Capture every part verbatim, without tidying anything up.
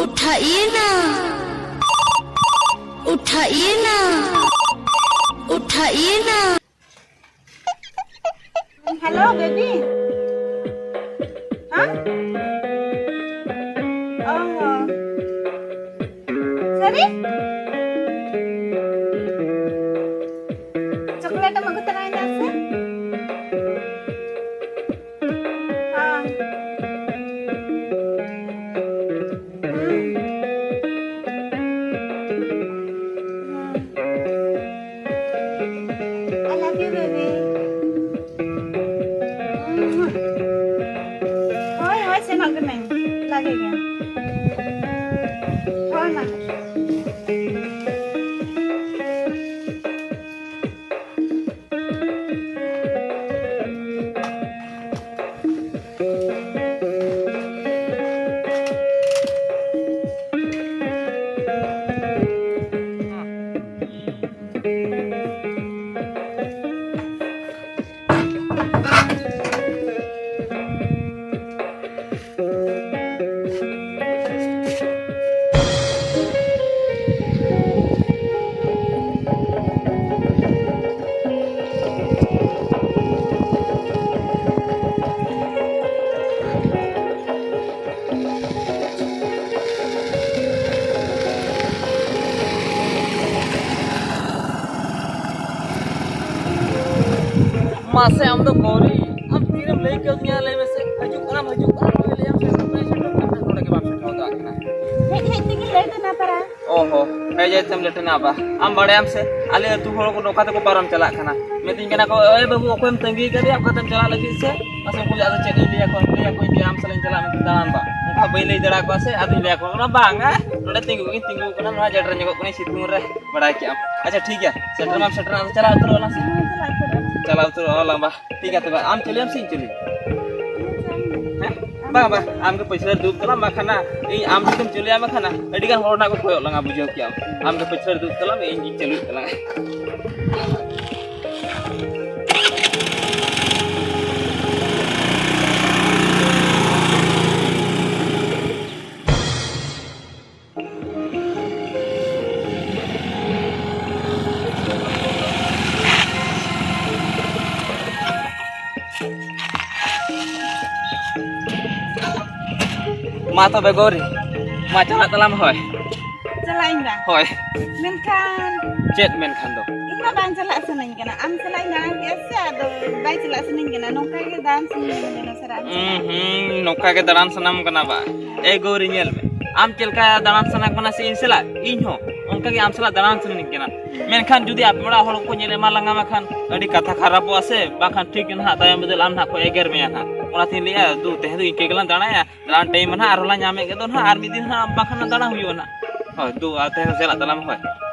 उठाइए ना, उठाइए ना, उठाइए ना। Hello baby. हाँ? ओहो। सॉरी। चॉकलेट ᱮᱢ ᱟᱹᱜᱩ ᱛᱚᱨᱟᱭᱮᱫᱟ ᱥᱮ? ᱦᱮᱸ᱾ ᱦᱮᱸ᱾ ᱦᱮᱸ᱾ I love you, baby. ᱦᱳᱭ, ᱦᱳᱭ, ᱥᱮᱱᱚᱜ ᱠᱟᱹᱱᱟᱹᱧ᱾ ᱞᱟᱜᱮ ᱜᱮ᱾ ᱦᱳᱭ, ᱢᱟ᱾ ᱢᱟᱥᱮ ᱟᱢ ᱫᱚ ᱜᱳᱨᱤ, ᱟᱢ ᱛᱤᱨᱮᱢ ᱞᱟᱹᱭ ᱠᱟᱹᱣᱫᱤᱧᱟ? ᱞᱟᱹᱭ ᱢᱮᱥᱮ, ᱦᱤᱡᱩᱜ ᱠᱟᱱᱟᱢ, ᱦᱤᱡᱩᱜ ᱠᱟᱱᱟᱢ, ᱞᱟᱹᱭ ᱞᱟᱹᱭᱟᱢ ᱥᱮ ᱱᱚᱰᱮ ᱜᱮ ᱵᱟᱢ ᱥᱮᱴᱮᱨ ᱦᱚᱫ ᱟᱠᱟᱱᱟ᱾ ᱦᱮᱡ ᱦᱮᱡ ᱛᱮᱜᱮ ᱞᱮᱴ ᱮᱱᱟ ᱯᱟᱨᱟ᱾ ᱚ ᱦᱚ, ᱦᱮᱡ ᱦᱮᱡ ᱛᱮᱢ ᱞᱮᱴ ᱮᱱᱟ ᱵᱟ? ᱟᱢ ᱵᱟᱲᱟᱭᱟᱢ ᱥᱮ, ᱟᱞᱮ ᱟᱹᱛᱩ ᱦᱚᱲ ᱠᱚ ᱱᱚᱝᱠᱟ ᱛᱮᱠᱚ ᱯᱟᱨᱚᱢ ᱪᱟᱞᱟᱜ ᱠᱟᱱᱟ᱾ ᱢᱮᱛᱟᱹᱧ ᱠᱟᱱᱟ ᱠᱚ, "ᱮᱭ ᱵᱟᱹᱵᱩ, ᱚᱠᱚᱭᱮᱢ ᱛᱟᱺᱜᱤ ᱠᱟᱫᱮᱭᱟ, ᱚᱠᱟᱛᱮᱢ ᱪᱟᱞᱟᱜ ᱞᱟᱹᱜᱤᱫ ᱥᱮ?" ᱢᱟᱥᱮ ᱩᱱᱠᱩ ᱞᱟᱹᱭ, "ᱟᱫᱚ ᱪᱮᱫ ᱤᱧ ᱞᱟᱹᱭ ᱟᱠᱚᱣᱟ? ᱞᱟᱹᱭ ᱟᱠᱚᱣᱟᱧ ᱡᱮ ᱟᱢ ᱥᱟᱞᱟᱜ ᱤᱧ ᱪᱟᱞᱟᱜ ᱢᱮᱱᱛᱮ ᱫᱟᱬᱟᱱ ᱵᱟ?" ᱚᱱᱠᱟ ᱵᱟᱹᱧ ᱞᱟᱹᱭ ᱫᱟᱲᱮ ᱟᱠᱚᱣᱟ ᱥᱮ, ᱟᱫᱚᱧ ᱞᱟᱹᱭ ᱟᱠᱚ ᱠᱟᱱᱟ, "ᱵᱟᱝᱟ, ᱱᱚᱰᱮ ᱛᱤᱸᱜᱩ ᱜᱤᱧ ᱛᱤᱸᱜᱩ ᱟᱠᱟᱱᱟ, ᱱᱚᱣᱟ ᱡᱮᱴ ᱨᱮ ᱧᱚᱜᱚᱜ ᱠᱟᱹᱱᱟᱹᱧ ᱥᱤᱛᱩᱝ ᱨᱮ, ᱵᱟᱲᱟᱭ ᱠᱮᱜ ᱟᱢ᱾ ᱟᱪᱪᱷᱟ, ᱴᱷᱤᱠ ᱜᱮᱭᱟ, ᱥᱮᱴᱮᱨ ᱢᱟᱢ ᱥᱮᱴᱮᱨ ᱮᱱᱟ, ᱟᱫᱚ ᱪᱟᱞᱟᱣ ᱩᱛᱟᱹᱨᱚᱜ ᱟᱞᱟᱝ ᱥᱮ?" ᱦᱮᱸ, ᱪᱟᱞᱟᱣ ᱩᱛᱟᱹᱨᱚᱜ ᱟᱞᱟᱝ᱾ ᱪᱟᱞᱟᱣ ᱩᱛᱟᱹᱨᱚᱜ ᱟᱞᱟᱝ ᱵᱟ᱾ ᱴᱷᱤᱠ ᱜᱮᱭᱟ ᱛᱚᱵᱮ, ᱟᱢ ᱪᱟᱹᱞᱩᱭᱟᱢ ᱥᱮ ᱤᱧ ᱪᱟᱹᱞᱩᱭᱟ? ᱦᱮᱸ? ᱵᱟᱝ, ᱵᱟᱝ, ᱟᱢ ᱜᱮ ᱯᱚᱭᱥᱟ ᱫᱩᱲᱩᱵ ᱛᱟᱞᱟᱝ, ᱵᱟᱠᱷᱟᱱ ᱱᱟᱜ ᱤᱧ ᱟᱢ ᱡᱩᱫᱤᱢ ᱪᱟᱹᱞᱩᱭᱟ, ᱵᱟᱠᱷᱟᱱ ᱱᱟᱜ ᱟᱹᱰᱤ ᱜᱟᱱ ᱦᱚᱲ ᱱᱟᱜ ᱠᱚ ᱠᱚᱭᱚᱜ ᱞᱟᱝᱟ, ᱵᱩᱡᱷᱟᱹᱣ ᱠᱮᱜᱼᱟᱢ᱾ ᱟᱢ ᱜᱮ ᱯᱚᱭᱥᱟ ᱫᱩᱲᱩᱵ ᱛᱟᱞᱟᱝ ᱢᱮ, ᱤᱧ ᱜᱤᱧ ᱪᱟᱹᱞᱩᱭᱮᱫ ᱛᱟᱞᱟᱝᱟ᱾ ᱢᱟ ᱛᱚᱵᱮ ᱜᱳᱨᱤ, ᱢᱟ ᱪᱟᱞᱟᱜ ᱛᱟᱞᱟᱝ ᱢᱮ, ᱦᱳᱭ᱾ ᱪᱟᱞᱟᱜ ᱤᱧ ᱵᱟᱝ? ᱦᱳᱭ᱾ ᱢᱮᱱᱠᱷᱟᱱ ᱪᱮᱫ ᱢᱮᱱᱠᱷᱟᱱ ᱫᱚ? ᱤᱧ ᱢᱟ ᱵᱟᱝ ᱪᱟᱞᱟᱜ ᱥᱟᱱᱟᱧ ᱠᱟᱱᱟ, ᱟᱢ ᱥᱟᱞᱟᱜ ᱤᱧ ᱫᱟᱬᱟᱱ ᱠᱮᱫᱼᱟ ᱥᱮ, ᱟᱫᱚ ᱵᱟᱭ ᱪᱟᱞᱟᱜ ᱥᱟᱱᱟᱧ ᱠᱟᱱᱟ, ᱱᱚᱝᱠᱟ ᱜᱮ ᱫᱟᱬᱟᱱ ᱥᱟᱱᱟᱧ ᱠᱟᱱᱟ ᱥᱟᱨᱟ ᱟᱢ ᱥᱟᱞᱟᱜ᱾ ᱦᱩᱸ, ᱦᱩᱸ, ᱱᱚᱝᱠᱟ ᱜᱮ ᱫᱟᱬᱟᱱ ᱥᱟᱱᱟᱢ ᱠᱟᱱᱟ ᱵᱟ? ᱮ ᱜᱳᱨᱤ, ᱧᱮᱞ ᱢᱮ, ᱟᱢ ᱪᱮᱫ ᱞᱮᱠᱟ ᱫᱟᱬᱟᱱ ᱥᱟᱱᱟ ᱠᱟᱱᱟ ᱥᱮ ᱤᱧ ᱥᱟᱞᱟᱜ, ᱤᱧ ᱦᱚᱸ ᱚᱱᱠᱟ ᱜᱮ ᱟᱢ ᱥᱟᱞᱟᱜ ᱫᱟᱬᱟᱱ ᱥᱟᱱᱟᱧ ᱠᱟᱱᱟ᱾ ᱢᱮᱱᱠᱷᱟᱱ ᱡᱩᱫᱤ ᱟᱯᱮ ᱚᱲᱟᱜ ᱦᱚᱲ ᱠᱚ ᱧᱮᱞ ᱮᱢᱟ ᱞᱟᱝᱟ ᱢᱟ ᱠᱷᱟᱱ ᱟᱹᱰᱤ ᱠᱟᱛᱷᱟ ᱠᱷᱟᱨᱟᱯᱚᱜᱼᱟ ᱥᱮ, ᱵᱟᱝᱠᱷᱟᱱ ᱴᱷᱤᱠ ᱜᱮ ᱱᱟᱦᱟᱜ ᱛᱟᱭᱚᱢ ᱵᱤᱫᱟᱹᱞ ᱟᱢ ᱱᱟᱦᱟᱜ ᱠᱚ ᱮᱜᱮᱨ ᱢᱮᱭᱟ ᱱᱟᱦᱟᱜ᱾ ᱚᱱᱟᱛᱤᱧ ᱞᱟᱹᱭᱮᱫᱼᱟ, ᱫᱩ, ᱛᱮᱦᱮᱧ ᱫᱚ ᱤᱱᱠᱟᱹ ᱜᱮᱞᱟᱝ ᱫᱟᱬᱟᱭᱟ, ᱫᱟᱬᱟᱱ ᱴᱟᱭᱤᱢ ᱱᱟᱦᱟᱜ ᱟᱨᱦᱚᱸ ᱞᱟᱝ ᱧᱟᱢᱮᱫ ᱜᱮ ᱫᱚ ᱱᱟᱦᱟᱜ, ᱟᱨ ᱢᱤᱫ ᱫᱤᱱ ᱱᱟᱦᱟᱜ ᱵᱟᱝᱠᱷᱟᱱ ᱫᱟᱬᱟ ᱦᱩᱭᱩᱜᱼᱟ ᱱᱟᱦᱟᱜ᱾ ᱦᱳᱭ, ᱫᱩ, ᱟᱨ ᱛᱮᱦᱮᱧ ᱫᱚ ᱪᱟᱞᱟᱜ ᱛᱟᱞᱟᱝ ᱢᱮ, ᱦᱳᱭ᱾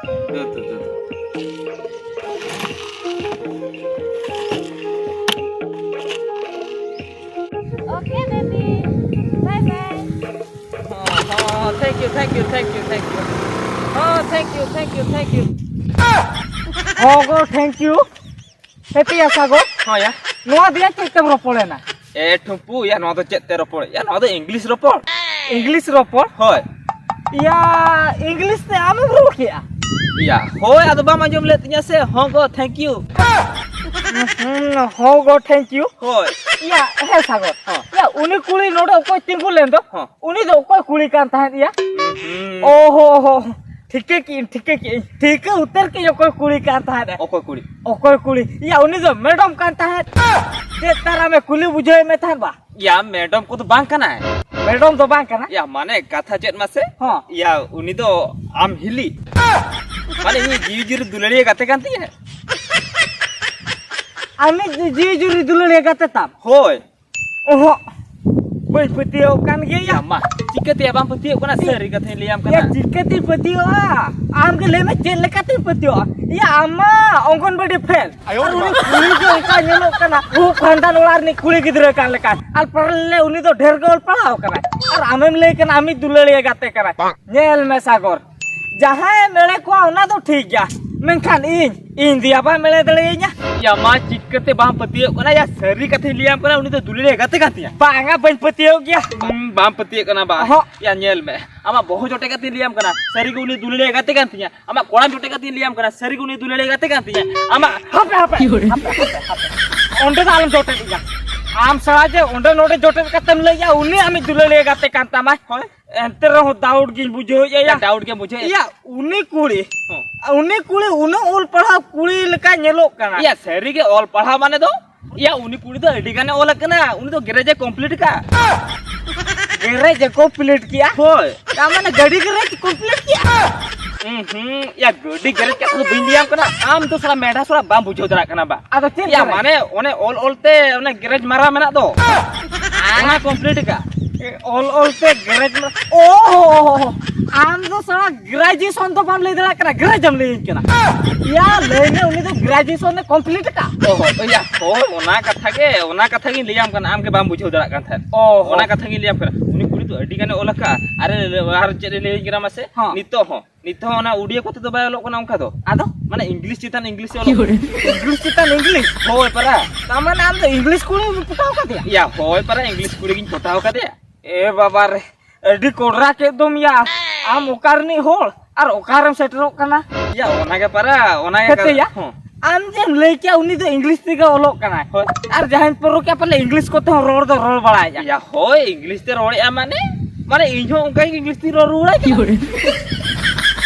ᱫᱩ, ᱫᱩ, ᱫᱩ, ᱫᱩ᱾ Okay, baby. Bye bye. Oh, oh, thank you, thank you, thank you, thank you. Oh, thank you, thank you, thank you. ᱦᱚᱸ ᱜᱳ, thank you. ᱦᱮᱯᱤ ᱟᱥᱟ ᱜᱳ᱾ ᱦᱚᱸ ᱭᱟ᱾ ᱱᱚᱣᱟ ᱫᱤᱭᱮ ᱪᱮᱫ ᱛᱮᱢ ᱨᱚᱯᱚᱲᱮᱱᱟ? ᱮ ᱴᱷᱩᱢᱯᱩ ᱭᱟ, ᱱᱚᱣᱟ ᱫᱚ ᱪᱮᱫ ᱛᱮ ᱨᱚᱯᱚᱲ? ᱭᱟ, ᱱᱚᱣᱟ ᱫᱚ ᱤᱝᱞᱤᱥ ᱨᱚᱯᱚᱲ᱾ ᱤᱝᱞᱤᱥ ᱨᱚᱯᱚᱲ? ᱦᱳᱭ᱾ ᱭᱟ, ᱤᱝᱞᱤᱥ ᱛᱮ ᱟᱢᱮᱢ ᱨᱚᱲ ᱠᱮᱜᱼᱟ? ᱭᱟ, ᱦᱳᱭ, ᱟᱫᱚ ᱵᱟᱢ ᱟᱸᱡᱚᱢ ᱞᱮᱫ ᱛᱤᱧᱟᱹ ᱥᱮ? ᱦᱚᱸ ᱜᱳ, thank you. ᱦᱩᱸ, ᱦᱚᱸ ᱜᱳ, thank you. ᱦᱳᱭ᱾ ᱭᱟ, ᱦᱮᱸ ᱥᱟᱜᱚᱨ᱾ ᱦᱚᱸ᱾ ᱭᱟ, ᱩᱱᱤ ᱠᱩᱲᱤ ᱱᱚᱰᱮ ᱚᱠᱚᱭ ᱛᱤᱸᱜᱩ ᱞᱮᱱ ᱫᱚ? ᱦᱚᱸ᱾ ᱩᱱᱤ ᱫᱚ ᱚᱠᱚᱭ ᱠᱩᱲᱤ ᱠᱟᱱ ᱛᱟᱦᱮᱸᱫ ᱭᱟ? ᱦᱩᱸ, ᱦᱩᱸ᱾ ᱚ ᱦᱚ ᱦᱚ, ᱴᱷᱤᱠᱟᱹ ᱠᱮᱜᱼᱟᱹᱧ, ᱴᱷᱤᱠᱟᱹ ᱠᱮᱜᱼᱟᱹᱧ, ᱴᱷᱤᱠᱟᱹ ᱩᱛᱟᱹᱨ ᱠᱮᱜᱼᱟᱹᱧ ᱚᱠᱚᱭ ᱠᱩᱲᱤ ᱠᱟᱱ ᱛᱟᱦᱮᱸᱫ᱾ ᱚᱠᱚᱭ ᱠᱩᱲᱤ? ᱚᱠᱚᱭ ᱠᱩᱲᱤ? ᱭᱟ, ᱩᱱᱤ ᱫᱚ ᱢᱮᱰᱚᱢ ᱠᱟᱱ ᱛᱟᱦᱮᱸᱫ᱾ ᱪᱮᱫ ᱛᱟᱨᱟᱢᱮ ᱠᱩᱞᱤ ᱵᱩᱡᱷᱟᱹᱣᱮᱫ ᱢᱮ ᱛᱟᱦᱮᱸᱫ ᱵᱟ? ᱭᱟ, ᱢᱮᱰᱚᱢ ᱠᱚᱫᱚ ᱵᱟᱝ ᱠᱟᱱᱟᱭ᱾ ᱢᱮᱰᱚᱢ ᱫᱚ ᱵᱟᱝ ᱠᱟᱱᱟ? ᱭᱟ, ᱢᱟᱱᱮ ᱠᱟᱛᱷᱟ ᱪᱮᱫ ᱢᱟᱥᱮ? ᱦᱚᱸ᱾ ᱭᱟ, ᱩᱱᱤ ᱫᱚ ᱟᱢ ᱦᱤᱞᱤ᱾ ᱢᱟᱱᱮ ᱤᱧ ᱡᱤᱣᱤ ᱡᱤᱣᱤ ᱫᱩᱞᱟᱹᱲᱤᱭᱟᱹ ᱜᱟᱛᱮ ᱠᱟᱱ ᱛᱤᱧᱟᱹ᱾ ᱟᱢᱤᱡ ᱡᱤᱣᱤ ᱡᱩᱨᱤ ᱫᱩᱞᱟᱹᱲᱤᱭᱟᱹ ᱜᱟᱛᱮ ᱛᱟᱢ? ᱦᱳᱭ᱾ ᱚᱦᱚᱸᱜ᱾ ᱵᱟᱹᱧ ᱯᱟᱹᱛᱭᱟᱹᱣ ᱠᱟᱱ ᱜᱮᱭᱟ ᱭᱟ᱾ ᱢᱟ, ᱪᱤᱠᱟᱹᱛᱮ ᱵᱟᱢ ᱯᱟᱹᱛᱭᱟᱹᱣ ᱠᱟᱱᱟ? ᱥᱟᱹᱨᱤ ᱠᱟᱛᱷᱟᱧ ᱞᱟᱹᱭᱟᱢ ᱠᱟᱱᱟ᱾ ᱭᱟ, ᱪᱤᱠᱟᱹᱛᱤᱧ ᱯᱟᱹᱛᱭᱟᱹᱣᱟ? ᱟᱢ ᱜᱮ ᱞᱟᱹᱭ ᱢᱮ, ᱪᱮᱫ ᱞᱮᱠᱟᱛᱤᱧ ᱯᱟᱹᱛᱭᱟᱹᱣᱟ? ᱭᱟ, ᱟᱢ ᱢᱟ ᱚᱝᱜᱚᱱᱵᱟᱲᱤ ᱯᱷᱮᱞ᱾ ᱟᱭᱳ ᱟᱨ ᱩᱱᱤ ᱠᱩᱲᱤ ᱜᱮ ᱚᱱᱠᱟ ᱧᱮᱞᱚᱜ ᱠᱟᱱᱟ, ᱩᱵ ᱠᱷᱟᱱᱫᱟᱱ ᱚᱲᱟᱜ ᱨᱤᱱᱤᱡ ᱠᱩᱲᱤ ᱜᱤᱫᱽᱨᱟᱹ ᱠᱟᱱ ᱞᱮᱠᱟ᱾ ᱟᱨ ᱯᱟᱞᱮ ᱩᱱᱤ ᱫᱚ ᱰᱷᱮᱨ ᱜᱮ ᱚᱞ ᱯᱟᱲᱦᱟᱣ ᱠᱟᱱᱟᱭ᱾ ᱟᱨ ᱟᱢᱮᱢ ᱞᱟᱹᱭ ᱠᱟᱱᱟ ᱟᱢᱤᱡ ᱫᱩᱞᱟᱹᱲᱤᱭᱟᱹ ᱜᱟᱛᱮ ᱠᱟᱱᱟᱭ᱾ ᱧᱮᱞ ᱢᱮ ᱥᱟᱜᱚᱨ, ᱡᱟᱦᱟᱸᱭᱮᱢ ᱮᱲᱮ ᱠᱚᱣᱟ ᱚᱱᱟ ᱫᱚ ᱴᱷᱤᱠ ᱜᱮᱭᱟ, ᱢᱮᱱᱠᱷᱟᱱ ᱤᱧ, ᱤᱧ ᱫᱚᱭᱟ ᱵᱟᱢ ᱮᱲᱮ ᱫᱟᱲᱮᱭᱟᱹᱧᱟ᱾ ᱭᱟ ᱢᱟ, ᱪᱤᱠᱟᱹᱛᱮ ᱵᱟᱢ ᱯᱟᱹᱛᱭᱟᱹᱣᱚᱜ ᱠᱟᱱᱟ? ᱭᱟ, ᱥᱟᱹᱨᱤ ᱠᱟᱛᱷᱟᱧ ᱞᱟᱹᱭᱟᱢ ᱠᱟᱱᱟ, ᱩᱱᱤ ᱫᱚ ᱫᱩᱞᱟᱹᱲᱤᱭᱟᱹ ᱜᱟᱛᱮ ᱠᱟᱱ ᱛᱤᱧᱟ᱾ ᱵᱟᱝᱟ, ᱵᱟᱹᱧ ᱯᱟᱹᱛᱭᱟᱹᱣ ᱜᱮᱭᱟ᱾ ᱦᱩᱸ, ᱵᱟᱢ ᱯᱟᱹᱛᱭᱟᱹᱜ ᱠᱟᱱᱟ ᱵᱟ? ᱚᱦᱚᱸ᱾ ᱭᱟ, ᱧᱮᱞ ᱢᱮ, ᱟᱢᱟᱜ ᱵᱚᱦᱚᱜ ᱡᱚᱴᱮᱫ ᱠᱟᱛᱮᱧ ᱞᱟᱹᱭᱟᱢ ᱠᱟᱱᱟ, ᱥᱟᱹᱨᱤ ᱜᱮ ᱩᱱᱤ ᱫᱩᱞᱟᱹᱲᱤᱭᱟᱹ ᱜᱟᱛᱮ ᱠᱟᱱ ᱛᱤᱧᱟ᱾ ᱟᱢᱟᱜ ᱠᱚᱲᱟᱢ ᱡᱚᱴᱮᱫ ᱠᱟᱛᱮᱧ ᱞᱟᱹᱭᱟᱢ ᱠᱟᱱᱟ, ᱥᱟᱹᱨᱤ ᱜᱮ ᱩᱱᱤ ᱫᱩᱞᱟᱹᱲᱤᱭᱟᱹ ᱜᱟᱛᱮ ᱠᱟᱱ ᱛᱤᱧᱟ᱾ ᱟᱢᱟᱜ ᱦᱟᱯᱮ, ᱦᱟᱯᱮ, ᱦᱟᱯᱮ, ᱦᱟᱯᱮ, ᱦᱟᱯᱮ᱾ ᱚᱸᱰᱮ ᱫᱚ ᱟᱞᱚᱢ ᱡᱚᱴᱮᱫ ᱤᱧᱟ᱾ ᱟᱢ ᱥᱟᱞᱟ ᱡᱮ ᱚᱸᱰᱮ ᱱᱚᱰᱮ ᱡᱚᱴᱮᱫ ᱠᱟᱛᱮᱢ ᱞᱟᱹᱭᱮᱜᱼᱟ, ᱩᱱᱤ ᱟᱢᱤᱡ ᱫᱩᱞᱟᱹᱲᱤᱭᱟᱹ ᱜᱟᱛᱮ ᱠᱟᱱ ᱛᱟᱢᱟᱭ᱾ ᱦᱳᱭ᱾ ᱮᱱᱛᱮ ᱨᱮᱦᱚᱸ doubt ᱜᱤᱧ ᱵᱩᱡᱷᱟᱹᱣᱮᱫᱼᱟ ᱭᱟ᱾ Doubt ᱜᱮᱢ ᱵᱩᱡᱷᱟᱹᱣᱮᱫᱼᱟ? ᱭᱟ, ᱩᱱᱤ ᱠᱩᱲᱤ, ᱦᱚᱸ᱾ ᱩᱱᱤ ᱠᱩᱲᱤ ᱩᱱᱟᱹᱜ ᱚᱞ ᱯᱟᱲᱦᱟᱣ ᱠᱩᱲᱤ ᱞᱮᱠᱟ ᱧᱮᱞᱚᱜ ᱠᱟᱱᱟ᱾ ᱭᱟ, ᱥᱟᱹᱨᱤ ᱜᱮ ᱚᱞ ᱯᱟᱲᱦᱟᱣ ᱢᱟᱱᱮ ᱫᱚ? ᱭᱟ, ᱩᱱᱤ ᱠᱩᱲᱤ ᱫᱚ ᱟᱹᱰᱤ ᱜᱟᱱᱮ ᱚᱞ ᱟᱠᱟᱱᱟ, ᱩᱱᱤ ᱫᱚ ᱜᱨᱮᱡᱽ ᱮ complete ᱠᱟᱜᱼᱟ᱾ ᱜᱨᱮᱡᱽ ᱮ complete ᱠᱮᱜᱼᱟ? ᱦᱳᱭ᱾ ᱛᱟᱨ ᱢᱟᱱᱮ ᱜᱟᱹᱰᱤ ᱜᱨᱮᱡᱽ complete ᱠᱮᱜᱼᱟ? ᱦᱩᱸ, ᱦᱩᱸ, ᱭᱟ, ᱜᱟᱹᱰᱤ ᱜᱨᱮᱡᱽ ᱠᱟᱛᱷᱟ ᱫᱚ ᱵᱟᱹᱧ ᱞᱟᱹᱭᱟᱢ ᱠᱟᱱᱟ, ᱟᱢ ᱫᱚ ᱥᱟᱞᱟ ᱢᱮᱰᱷᱟ ᱥᱟᱞᱟ ᱵᱟᱢ ᱵᱩᱡᱷᱟᱹᱣ ᱫᱟᱲᱮᱭᱟᱜ ᱠᱟᱱᱟ ᱵᱟ᱾ ᱟᱫᱚ ᱪᱮᱫ ᱭᱟ, ᱜᱨᱮᱡᱽ? ᱢᱟᱱᱮ ᱚᱱᱮ ᱚᱞ ᱚᱞ ᱛᱮ ᱚᱱᱮ ᱜᱨᱮᱡᱽ ᱢᱟᱨᱟ ᱢᱮᱱᱟᱜ ᱫᱚ, ᱚᱱᱟ complete ᱠᱟᱜᱼᱟ᱾ ᱮ, ᱚᱞ ᱚᱞ ᱛᱮ ᱜᱨᱮᱡᱽ ᱢᱟᱨᱟ, ᱚ, ᱟᱢ ᱫᱚ ᱥᱟᱞᱟ graduation ᱫᱚ ᱵᱟᱢ ᱞᱟᱹᱭ ᱫᱟᱲᱮᱭᱟᱜ ᱠᱟᱱᱟ, ᱜᱨᱮᱡᱽ ᱮᱢ ᱞᱟᱹᱭᱟᱹᱧ ᱠᱟᱱᱟ᱾ ᱭᱟ, ᱞᱟᱹᱭ ᱢᱮ, ᱩᱱᱤ ᱫᱚ graduation ᱮ complete ᱟᱠᱟᱫ? ᱚ, ᱦᱳᱭ, ᱭᱟ, ᱦᱳᱭ, ᱚᱱᱟ ᱠᱟᱛᱷᱟ ᱜᱮ, ᱚᱱᱟ ᱠᱟᱛᱷᱟ ᱜᱤᱧ ᱞᱟᱹᱭᱟᱢ ᱠᱟᱱᱟ, ᱟᱢ ᱜᱮ ᱵᱟᱢ ᱵᱩᱡᱷᱟᱹᱣ ᱫᱟᱲᱮᱭᱟᱜ ᱠᱟᱱ ᱛᱟᱦᱮᱸᱫ᱾ ᱚ, ᱦᱚ᱾ ᱚᱱᱟ ᱠᱟᱛᱷᱟ ᱜᱤᱧ ᱞᱟᱹᱭᱟᱢ ᱠᱟᱱᱟ, ᱩᱱᱤ ᱠᱩᱲᱤ ᱫᱚ ᱟᱹᱰᱤ ᱜᱟᱱᱮ ᱚᱞ ᱟᱠᱟᱫᱼᱟ᱾ ᱟᱨᱮ, ᱟᱨ ᱪᱮᱫ ᱮ ᱞᱟᱹᱭᱟᱹᱧ ᱠᱟᱱᱟ ᱢᱟᱥᱮ? ᱦᱚᱸ᱾ ᱱᱤᱛᱚᱜ ᱦᱚᱸ, ᱱᱤᱛᱚᱜ ᱦᱚᱸ ᱚᱱᱟ ᱩᱰᱤᱭᱟ ᱠᱚᱛᱮ ᱫᱚ ᱵᱟᱭ ᱚᱞᱚᱜ ᱠᱟᱱᱟ ᱚᱱᱠᱟ ᱫᱚ᱾ ᱟᱫᱚ? ᱢᱟᱱᱮ English ᱪᱮᱛᱟᱱ English ᱮ ᱚᱞᱚᱜ ᱠᱟᱱᱟ᱾ English ᱪᱮᱛᱟᱱ English? ᱦᱳᱭ ᱯᱟᱨᱟ᱾ ᱛᱟᱨ ᱢᱟᱱᱮ ᱟᱢ ᱫᱚ English ᱠᱩᱲᱤᱢ ᱯᱚᱴᱟᱣ ᱠᱟᱫᱮᱭᱟ? ᱭᱟ, ᱦᱳᱭ ᱯᱟᱨᱟ, English ᱠᱩᱲᱤ ᱜᱤᱧ ᱯᱚᱴᱟᱣ ᱠᱟᱫᱮᱭᱟ᱾ ᱮ ᱵᱟᱵᱟ ᱨᱮ, ᱟᱹᱰᱤ ᱠᱚᱰᱨᱟ ᱠᱮᱫ ᱫᱚᱢ ᱭᱟ᱾ ᱟᱢ ᱚᱠᱟ ᱨᱤᱱᱤᱡ ᱦᱚᱲ ᱟᱨ ᱚᱠᱟᱨᱮᱢ ᱥᱮᱴᱮᱨᱚᱜ ᱠᱟᱱᱟ? ᱭᱟ, ᱚᱱᱟ ᱜᱮ ᱯᱟᱨᱟ, ᱚᱱᱟ ᱜᱮ ᱦᱮᱸ ᱛᱮ ᱠᱟᱨᱚᱱ᱾ ᱭᱟ? ᱦᱚᱸ᱾ ᱟᱢ ᱡᱮᱢ ᱞᱟᱹᱭ ᱠᱮᱭᱟ ᱩᱱᱤ ᱫᱚ English ᱛᱮᱜᱮ ᱚᱞᱚᱜ ᱠᱟᱱᱟᱭ᱾ ᱦᱳᱭ᱾ ᱟᱨ ᱡᱟᱦᱟᱸᱭ ᱯᱟᱹᱨᱩᱠᱷᱤᱭᱟᱹ ᱯᱟᱞᱮ English ᱠᱚᱛᱮ ᱦᱚᱸ ᱨᱚᱲ ᱫᱚ ᱨᱚᱲ ᱵᱟᱲᱟᱭᱮᱫᱼᱟ᱾ ᱭᱟ, ᱦᱳᱭ, English ᱛᱮ ᱨᱚᱲᱮᱫᱼᱟ ᱢᱟᱱᱮ, ᱢᱟᱱᱮ ᱤᱧ ᱦᱚᱸ ᱚᱱᱠᱟ ᱜᱮ English ᱛᱤᱧ ᱨᱚᱲ ᱨᱩᱣᱟᱹᱲᱟᱭ ᱠᱟᱱᱟ᱾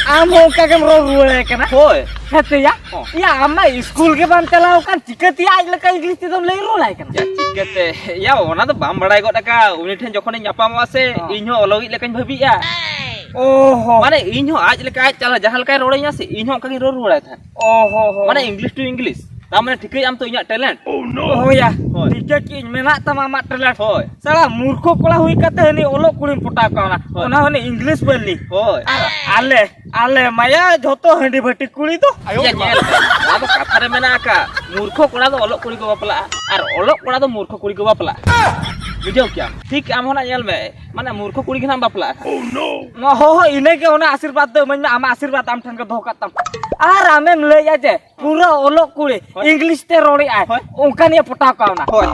ᱟᱢ ᱦᱚᱸ ᱚᱱᱠᱟ ᱜᱮᱢ ᱨᱚᱲ ᱨᱩᱣᱟᱹᱲᱟᱭ ᱠᱟᱱᱟ? ᱦᱳᱭ᱾ ᱦᱮᱸ ᱛᱮ ᱭᱟ? ᱦᱚᱸ᱾ ᱭᱟ, ᱟᱢ ᱢᱟ ᱤᱥᱠᱩᱞ ᱜᱮ ᱵᱟᱢ ᱪᱟᱞᱟᱣ ᱟᱠᱟᱱ, ᱪᱤᱠᱟᱹᱛᱮ ᱟᱡ ᱞᱮᱠᱟ English ᱛᱮᱫᱚᱢ ᱞᱟᱹᱭ ᱨᱩᱣᱟᱹᱲᱟᱭ ᱠᱟᱱᱟ? ᱭᱟ, ᱪᱤᱠᱟᱹᱛᱮ? ᱭᱟ, ᱚᱱᱟ ᱫᱚ ᱵᱟᱢ ᱵᱟᱲᱟᱭ ᱜᱚᱫ ᱟᱠᱟᱫ᱾ ᱩᱱᱤ ᱴᱷᱮᱱ ᱡᱚᱠᱷᱚᱱᱤᱧ ᱧᱟᱯᱟᱢᱚᱜᱼᱟ ᱥᱮ, ᱦᱚᱸ᱾ ᱤᱧ ᱦᱚᱸ ᱚᱞᱚᱜᱤᱡ ᱞᱮᱠᱟᱧ ᱵᱷᱟᱹᱵᱤᱜᱼᱟ᱾ ᱚ ᱦᱚᱸ᱾ ᱢᱟᱱᱮ, ᱤᱧ ᱦᱚᱸ ᱟᱡ ᱞᱮᱠᱟ, ᱟᱡ ᱪᱟᱞᱟᱜ ᱡᱟᱦᱟᱸ ᱞᱮᱠᱟᱭ ᱨᱚᱲᱟᱹᱧᱟ ᱥᱮ, ᱤᱧ ᱦᱚᱸ ᱚᱱᱠᱟ ᱜᱤᱧ ᱨᱚᱲ ᱨᱩᱣᱟᱹᱲᱟᱭ ᱛᱟᱦᱮᱸᱫ᱾ ᱚ ᱦᱚᱸ ᱦᱚᱸ᱾ ᱢᱟᱱᱮ, English to English᱾ ᱛᱟᱨ ᱢᱟᱱᱮ ᱴᱷᱤᱠᱟᱹᱭ ᱟᱢ ᱛᱚ ᱤᱧᱟᱹᱜ ᱴᱮᱞᱮᱱᱴ? ᱦᱳᱭᱟ, ᱦᱳᱭ᱾ ᱴᱷᱤᱠᱟᱹ ᱠᱤᱧ ᱢᱮᱱᱟᱜ ᱛᱟᱢᱟ ᱟᱢᱟᱜ ᱴᱮᱞᱮᱱᱴ᱾ ᱦᱳᱭ᱾ ᱥᱟᱞᱟ ᱢᱩᱨᱠᱷᱚ ᱠᱚᱲᱟ ᱦᱩᱭ ᱠᱟᱛᱮ ᱦᱟᱹᱱᱤ ᱚᱞᱚᱜ ᱠᱩᱲᱤᱢ ᱯᱚᱴᱟᱣ ᱠᱟᱣᱱᱟ᱾ ᱦᱳᱭ᱾ ᱚᱱᱟ ᱦᱚᱸ ᱦᱟᱹᱱᱤ ᱤᱝᱞᱤᱥ ᱵᱟᱹᱞᱤ᱾ ᱦᱳᱭ᱾ ᱟᱨ ᱟᱞᱮ, ᱟᱞᱮ ᱢᱟᱭᱟ ᱡᱷᱚᱛᱚ ᱦᱟᱺᱰᱤ ᱵᱷᱟᱹᱴᱤ ᱠᱩᱲᱤ ᱫᱚ᱾ ᱟᱭᱳ ᱭᱟ, ᱧᱮᱞ ᱯᱮ, ᱱᱚᱣᱟ ᱫᱚ ᱠᱟᱛᱷᱟ ᱨᱮ ᱢᱮᱱᱟᱜ ᱟᱠᱟᱫ, ᱢᱩᱨᱠᱷᱚ ᱠᱚᱲᱟ ᱫᱚ ᱚᱞᱚᱜ ᱠᱩᱲᱤ ᱠᱚ ᱵᱟᱯᱞᱟᱜᱼᱟ, ᱟᱨ ᱚᱞᱚᱜ ᱠᱚᱲᱟ ᱫᱚ ᱢᱩᱨᱠᱷᱚ ᱠᱩᱲᱤ ᱠᱚ ᱵᱟᱯᱞᱟᱜᱼᱟ᱾ ᱵᱩᱡᱷᱟᱹᱣ ᱠᱮᱭᱟᱢ? ᱴᱷᱤᱠ ᱟᱢ ᱦᱚᱸ ᱱᱟᱜ ᱧᱮᱞ ᱢᱮ, ᱢᱟᱱᱮ ᱢᱩᱨᱠᱷᱚ ᱠᱩᱲᱤ ᱜᱮ ᱱᱟᱜ ᱮᱢ ᱵᱟᱯᱞᱟᱜᱼᱟ᱾ ᱱᱚᱣᱟ ᱦᱚᱸ, ᱦᱚᱸ, ᱤᱱᱟᱹᱜᱮ ᱚᱱᱟ ᱟᱥᱤᱨᱵᱟᱫᱽ ᱫᱚ ᱤᱢᱟᱹᱧ ᱢᱮ, ᱟᱢᱟᱜ ᱟᱥᱤᱨᱵᱟᱫᱽ ᱟᱢ ᱴᱷᱮᱱ ᱜᱮ ᱫᱚᱦᱚ ᱠᱟᱜ ᱛᱟᱢ᱾ ᱟᱨ ᱟᱢᱮᱢ ᱞᱟᱹᱭᱮᱫᱼᱟ ᱡᱮ ᱯᱩᱨᱟᱹ ᱚᱞᱚᱜ ᱠᱩᱲᱤ, ᱦᱳᱭ᱾ ᱤᱝᱞᱤᱥ ᱛᱮ ᱨᱚᱲᱮᱫᱼᱟᱭ, ᱦᱳᱭ᱾ ᱚᱱᱠᱟ ᱱᱤᱭᱮ ᱯᱚᱴᱟᱣ ᱠᱟᱣᱱᱟ᱾ ᱦᱳᱭ᱾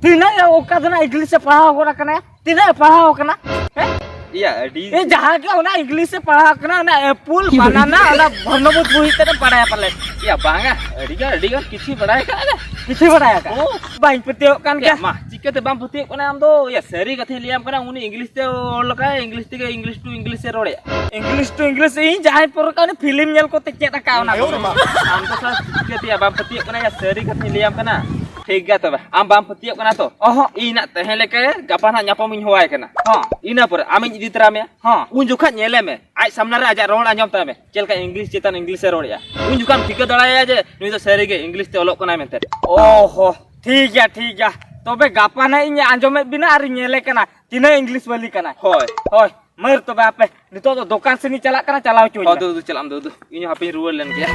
ᱛᱤᱱᱟᱹᱜ ᱮ ᱚᱱᱠᱟ ᱫᱚ ᱱᱟᱜ ᱤᱝᱞᱤᱥ ᱮ ᱯᱟᱲᱦᱟᱣ ᱜᱚᱫ ᱟᱠᱟᱱᱟ? ᱛᱤᱱᱟᱹᱜ ᱮ ᱯᱟᱲᱦᱟᱣ ᱟᱠᱟᱱᱟ? ᱦᱮᱸ? ᱤᱭᱟ, ᱟᱹᱰᱤ ᱮ, ᱡᱟᱦᱟᱸ ᱜᱮ ᱚᱱᱟ ᱤᱝᱞᱤᱥ ᱮ ᱯᱟᱲᱦᱟᱣ ᱟᱠᱟᱱᱟ, ᱚᱱᱟ ᱮᱯᱩᱞ, ᱵᱟᱱᱟᱱᱟ, ᱚᱱᱟ ᱵᱷᱚᱨᱱᱚᱵᱳᱫ ᱵᱚᱦᱤ ᱛᱮᱫ ᱮᱢ ᱵᱟᱲᱟᱭᱟ ᱯᱟᱞᱮ᱾ ᱤᱭᱟ, ᱵᱟᱝᱟ, ᱟᱹᱰᱤ ᱜᱟᱱ, ᱟᱹᱰᱤ ᱜᱟᱱ ᱠᱤᱪᱷᱩ ᱵᱟᱲᱟᱭ ᱟᱠᱟᱫᱼᱟ᱾ ᱠᱤᱪᱷᱩ ᱵᱟᱲᱟᱭ ᱟᱠᱟᱫᱼᱟ? ᱳ᱾ ᱵᱟᱹᱧ ᱯᱟᱹᱛᱭᱟᱹᱣᱚᱜ ᱠᱟᱱ ᱤᱭᱟ, ᱜᱮᱭᱟ᱾ ᱢᱟ, ᱪᱤᱠᱟᱹᱛᱮ ᱵᱟᱢ ᱯᱟᱹᱛᱭᱟᱹᱣᱚᱜ ᱠᱟᱱᱟ ᱟᱢ ᱫᱚ? ᱤᱭᱟ, ᱥᱟᱹᱨᱤ ᱠᱟᱛᱷᱟᱧ ᱞᱟᱹᱭᱟᱢ ᱠᱟᱱᱟ, ᱩᱱᱤ ᱤᱝᱞᱤᱥ ᱛᱮ ᱚᱞ ᱟᱠᱟᱫ, ᱤᱝᱞᱤᱥ ᱛᱮᱜᱮ, ᱤᱝᱞᱤᱥ to ᱤᱝᱞᱤᱥ ᱮ ᱨᱚᱲᱮᱫᱼᱟ᱾ ᱤᱝᱞᱤᱥ to ᱤᱝᱞᱤᱥ, ᱤᱧ ᱡᱟᱦᱟᱸᱭ ᱯᱚᱨᱚᱠᱟ ᱩᱱᱤ ᱯᱷᱤᱞᱢ ᱧᱮᱞ ᱠᱚᱛᱮ ᱪᱮᱫ ᱟᱠᱟᱫ ᱚᱱᱟ ᱠᱚ᱾ ᱟᱢ ᱫᱚ ᱥᱟᱞᱟ ᱪᱤᱠᱟᱹᱛᱮᱭᱟ, ᱵᱟᱢ ᱯᱟᱹᱛᱭᱟᱹᱜ ᱠᱟᱱᱟ? ᱭᱟ, ᱥᱟᱹᱨᱤ ᱠᱟᱛᱷᱟᱧ ᱞᱟᱹᱭᱟᱢ ᱠᱟᱱᱟ᱾ ᱴᱷᱤᱠ ᱜᱮᱭᱟ ᱛᱚᱵᱮ, ᱟᱢ ᱵᱟᱢ ᱯᱟᱹᱛᱭᱟᱹᱜ ᱠᱟᱱᱟ ᱛᱚ? ᱚᱦᱚᱸ᱾ ᱤᱧ ᱱᱟᱜ ᱛᱟᱦᱮᱸ ᱞᱮᱠᱟ ᱜᱟᱯᱟ ᱱᱟᱜ ᱧᱟᱯᱟᱢᱤᱧ ᱦᱚᱦᱚᱣᱟᱭ ᱠᱟᱱᱟ᱾ ᱦᱚᱸ᱾ ᱤᱱᱟᱹ ᱯᱚᱨᱮ ᱟᱢᱤᱧ ᱤᱫᱤ ᱛᱚᱨᱟ ᱢᱮᱭᱟ᱾ ᱦᱚᱸ᱾ ᱩᱱ ᱡᱚᱠᱷᱟᱡ ᱧᱮᱞᱮ ᱢᱮ, ᱟᱡ ᱥᱟᱢᱱᱟ ᱨᱮ ᱟᱡᱟᱜ ᱨᱚᱲ ᱟᱸᱡᱚᱢ ᱛᱟᱭ ᱢᱮ, ᱪᱮᱫ ᱞᱮᱠᱟ ᱤᱝᱞᱤᱥ ᱪᱮᱛᱟᱱ ᱤᱝᱞᱤᱥ ᱮ ᱨᱚᱲᱮᱫᱼᱟ᱾ ᱩᱱ ᱡᱚᱠᱷᱟᱱ ᱴᱷᱤᱠᱟᱹ ᱫᱟᱲᱮᱭᱟᱭᱟ ᱡᱮ ᱱᱩᱭ ᱫᱚ ᱥᱟᱹᱨᱤ ᱜᱮ ᱤᱝᱞᱤᱥ ᱛᱮ ᱚᱞᱚᱜ ᱠᱟᱱᱟᱭ ᱢᱮᱱᱛᱮ᱾ ᱚᱦᱚ, ᱴᱷᱤᱠ ᱜᱮᱭᱟ, ᱴᱷᱤᱠ ᱜᱮᱭᱟ᱾ ᱛᱚᱵᱮ ᱜᱟᱯᱟ ᱱᱟᱜ ᱤᱧ ᱟᱸᱡᱚᱢᱮᱫ ᱵᱤᱱᱟ ᱟᱨ ᱤᱧ ᱧᱮᱞᱮ ᱠᱟᱱᱟ ᱛᱤᱱᱟᱹᱜ ᱤᱝᱞᱤᱥ ᱵᱟᱹᱞᱤ ᱠᱟᱱᱟᱭ᱾ ᱦᱳᱭ᱾ ᱦᱳᱭ, ᱢᱟᱹᱨ ᱛᱚᱵᱮ ᱟᱯᱮ᱾ ᱱᱤᱛᱚᱜ ᱫᱚ ᱫᱚᱠᱟᱱ ᱥᱮᱫ ᱤᱧ ᱪᱟᱞᱟᱜ ᱠᱟᱱᱟ, ᱪᱟᱞᱟᱣ ᱦᱚᱪᱚᱧ ᱦᱳᱭ, ᱢᱮ᱾ ᱫᱩ, ᱫᱩ, ᱪᱟᱞᱟᱜ ᱟᱢ, ᱫᱩ, ᱫᱩ᱾ ᱤᱧ ᱦᱚᱸ ᱦᱟᱯᱮᱧ ᱨᱩᱣᱟᱹᱲ ᱞᱮᱱ ᱜᱮᱭᱟ᱾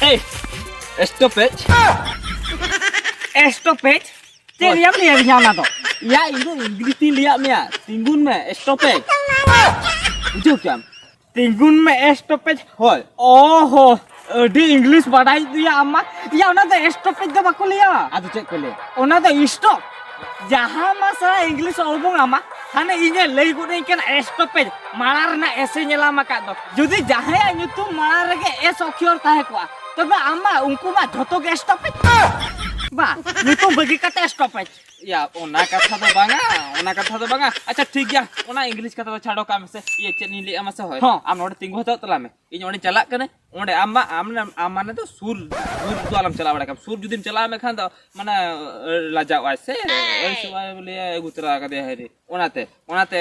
ᱮᱭ, ᱮᱥᱴᱚᱯᱮᱡᱽ᱾ ᱮᱥᱴᱚᱯᱮᱡᱽ? ᱪᱮᱫ ᱦᱳᱭ᱾ ᱨᱮᱭᱟᱜ ᱞᱟᱹᱭ ᱟᱹᱫᱤᱧᱟ ᱚᱱᱟ ᱫᱚ? ᱭᱟ, ᱤᱧ ᱫᱚ ᱤᱝᱞᱤᱥ ᱛᱤᱧ ᱞᱟᱹᱭᱟᱫ ᱢᱮᱭᱟ, ᱛᱤᱸᱜᱩᱱ ᱢᱮ, ᱮᱥᱴᱚᱯᱮᱡᱽ᱾ ᱵᱩᱡᱷᱟᱹᱣ ᱠᱮᱫᱟᱢ? ᱛᱤᱸᱜᱩᱱ ᱢᱮ, ᱮᱥᱴᱚᱯᱮᱡᱽ᱾ ᱦᱳᱭ᱾ ᱚ ᱦᱚ, ᱟᱹᱰᱤ ᱤᱝᱞᱤᱥ ᱵᱟᱰᱟᱭ ᱫᱩᱭᱟ ᱟᱢ ᱢᱟ᱾ ᱭᱟ, ᱚᱱᱟ ᱫᱚ ᱮᱥᱴᱚᱯᱮᱡᱽ ᱫᱚ ᱵᱟᱠᱚ ᱞᱟᱹᱭᱟ᱾ ᱟᱫᱚ ᱪᱮᱫ ᱠᱚ ᱞᱟᱹᱭᱟ? ᱚᱱᱟ ᱫᱚ ᱥᱴᱚᱯ᱾ ᱡᱟᱦᱟᱸ ᱢᱟ ᱥᱟᱞᱟ ᱤᱝᱞᱤᱥ ᱚᱞ ᱵᱚᱝ ᱟᱢᱟ, ᱦᱟᱱᱮ ᱤᱧᱮ ᱞᱟᱹᱭ ᱜᱚᱫ ᱟᱹᱧ ᱠᱟᱱᱟ ᱥᱴᱚᱯᱮᱡᱽ, ᱢᱟᱲᱟᱝ ᱨᱮᱱᱟᱜ ᱮᱥ ᱮ ᱧᱮᱞᱟᱢ ᱟᱠᱟᱫ ᱫᱚ᱾ ᱡᱩᱫᱤ ᱡᱟᱦᱟᱸᱭᱟᱜ ᱧᱩᱛᱩᱢ ᱢᱟᱲᱟᱝ ᱨᱮᱜᱮ ᱮᱥ ᱚᱠᱷᱭᱚᱨ ᱛᱟᱦᱮᱸ ᱠᱚᱜᱼᱟ, ᱛᱚᱵᱮ ᱟᱢ ᱢᱟ ᱩᱱᱠᱩ ᱢᱟ ᱡᱷᱚᱛᱚ ᱜᱮ ᱥᱴᱚᱯᱮᱡᱽ᱾ ᱵᱟ, ᱱᱤᱛᱚᱝ ᱵᱟᱹᱜᱤ ᱠᱟᱛᱮ ᱥᱴᱚᱯᱮᱡᱽ᱾ ᱭᱟ, ᱚᱱᱟ ᱠᱟᱛᱷᱟ ᱫᱚ ᱵᱟᱝᱟ, ᱚᱱᱟ ᱠᱟᱛᱷᱟ ᱫᱚ ᱵᱟᱝᱟ᱾ ᱟᱪᱪᱷᱟ, ᱴᱷᱤᱠ ᱜᱮᱭᱟ, ᱚᱱᱟ ᱤᱝᱞᱤᱥ ᱠᱟᱛᱷᱟ ᱫᱚ ᱪᱷᱟᱰᱚ ᱠᱟᱜ ᱢᱮᱥᱮ᱾ ᱤᱭᱟᱹ, ᱪᱮᱫ ᱤᱧ ᱞᱟᱹᱭᱟ ᱢᱟᱥᱮ? ᱦᱳᱭ, ᱦᱚᱸ᱾ ᱟᱢ ᱱᱚᱰᱮ ᱛᱤᱸᱜᱩ ᱦᱟᱛᱟᱲ ᱛᱟᱞᱟᱝ ᱢᱮ, ᱤᱧ ᱚᱸᱰᱮᱧ ᱪᱟᱞᱟᱜ ᱠᱟᱹᱱᱟᱹᱧ᱾ ᱚᱸᱰᱮ ᱟᱢ ᱢᱟ, ᱟᱢ, ᱟᱢ ᱢᱟᱱᱮ ᱫᱚ ᱥᱩᱨ, ᱥᱩᱨ ᱫᱚ ᱟᱞᱚᱢ ᱪᱟᱞᱟᱣ ᱵᱟᱲᱟ ᱠᱟᱜ᱾ ᱥᱩᱨ ᱡᱩᱫᱤᱢ ᱪᱟᱞᱟᱣ ᱢᱮᱠᱷᱟᱱ ᱫᱚ ᱢᱟᱱᱮ, ᱞᱟᱡᱟᱣ ᱟᱭ ᱥᱮ, ᱟᱹᱲᱤᱥᱚᱜ ᱟᱭ, ᱵᱚᱞᱮ ᱟᱹᱜᱩ ᱛᱚᱨᱟ ᱠᱟᱫᱮᱭᱟ ᱦᱟᱭᱨᱮ᱾ ᱚᱱᱟᱛᱮ, ᱚᱱᱟᱛᱮ